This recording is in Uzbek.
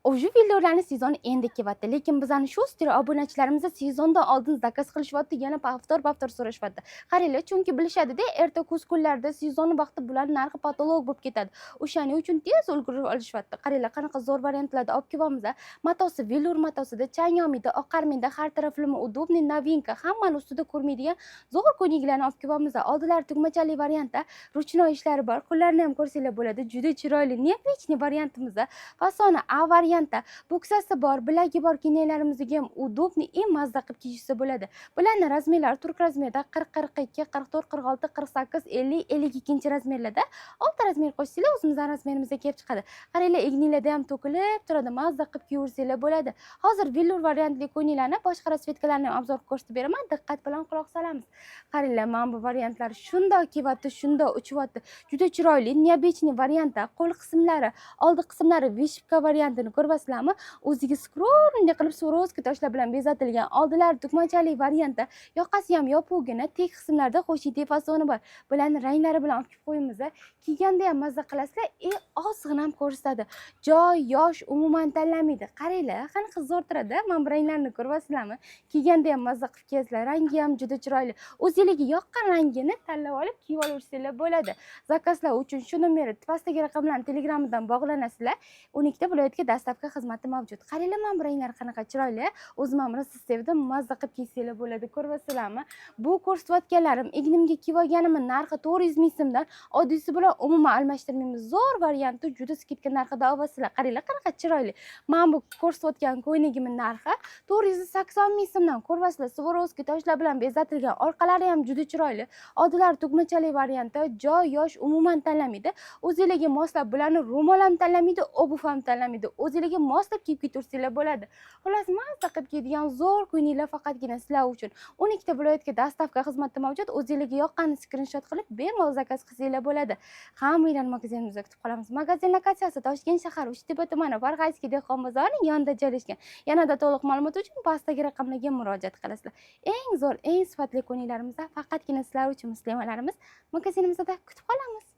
Уже velurlarni sezoni endi kelyapti, lekin bizani shu stil obunachilarimiz sezondan oldin zakaz qilishyapti, yana повтор повтор so'rashyapti. Qaranglar, chunki bilishadida, erta kuz kunlarida sezon vaqti bularni narxi потолок bo'lib ketadi. O'shaning uchun tez ulgurib olishyapti. Qaranglar, qanaqa zo'r variantlarda olib kelyapmiz. Matosi velur matosida, chang olmaydi, oqarmaydi, har taraflama удобный, новинка, hammani ustida ko'rmaydigan zo'r ko'ylaklarni olib kelyapmiz. Oldilari tugmachali variantda, ручной ishlari bor, qo'llarini ham ko'rsanglar bo'ladi. Juda chiroyli, необычный variantimizda. Fasoni A variantda, buksasi bor, bilagi bor, kiyimlarimizga ham удобный и mazza qilib kiyishsa bo'ladi. Bularni razmerlari turk razmerda 40, 42, 44, 46, 48, 50, 52 razmerlarda. Olti razmer qo'shsanglar, o'zimizni razmerimizga kelib chiqadi. Qaranglar, egninglarda ham to'kilib turadi, mazza qilib kiyaversanglar bo'ladi. Hozir velur variantli ko'ylaklarni boshqa расцветка larni ham обзор qilib ko'rsatib beraman, diqqat bilan quloq solamiz. Qaranglar, mana bu variantlar shundoq kelyapti, shundoq uchyapti. Juda chiroyli, необычный variantda, qo'l qismlari, oldi qismlari вышивка variantini ko'ryapsizlarmi? O'ziga скромный qilib Swarovski toshlar bilan bezatilgan, oldilari tugmachali variantda, yoqasi ham yopuvgina, tek qismlarda qo'shiydi fasoni bor. Bularni ranglari bilan olib kelib qo'yamiz. Kiyganda ham mazza qilasizlar и ozg'in ham ko'rsatadi. Joy, yosh umuman tanlamaydi. Qaranglar, qanaqa zo'r turadi. Mana bu ranglarni ko'ryapsizlarmi? Kiyganda ham mazza qilib kiyasizlar. Rangi ham juda chiroyli. O'zingizga yoqqan rangini tanlab olib kiyib olaversanglar bo'ladi. Zakazlar uchun shu nomer, pastdagi raqamlarni Telegramidan bog'lanasizlar. 12 ta viloyatga доставка xizmati mavjud. Qaranglar, mana bu ranglar qanaqa chiroyli. O'zim ham rosa sevdim. Mazza qilib kiysanglar bo'ladi. Ko'ryapsizlarmi? Bu ko'rsatayotganlarim egnimga kiyib olganimni narxi 400 ming so'mdan, oddiysi bilan umuman almashtirmaymiz. Zo'r varianti, juda скидка narxida olasizlar. Qaranglar, qanaqa chiroyli. Mana bu ko'rsatayotgan ko'ylagimni narxi 480 ming so'mdan. Ko'ryapsizlar, Swarovski toshlar bilan bezatilgan, orqalari ham juda chiroyli. Oldilari tugmachali variantda, joy, yosh umuman tanlamaydi. O'zinglarga moslab bularni ro'mol ham tanlamaydi, обувь ham tanlamaydi. O'zinglarga moslab kiyib ketaversanglar bo'ladi. Xullas, mazza qilib kiyadigan zo'r ko'ylaklar faqatgina sizlar uchun. 12 ta viloyatga доставка xizmati mavjud. O'zinglarga yoqqanini skrinshot qilib, bemalol zakaz qilsanglar bo'ladi. Hammanglarni magazinimizda kutib qolamiz. Magazin lokatsiyasi Toshkent shahari, Uchtepa tumani, Farg'ayskiy dehqon bozorining yonida joylashgan. Yanada to'liq ma'lumot uchun pastdagi raqamlarga murojaat qilasizlar. Eng zo'r, eng sifatli ko'ylaklarimiz faqatgina sizlar uchun, muslimalarimiz, magazinimizda kutib qolamiz.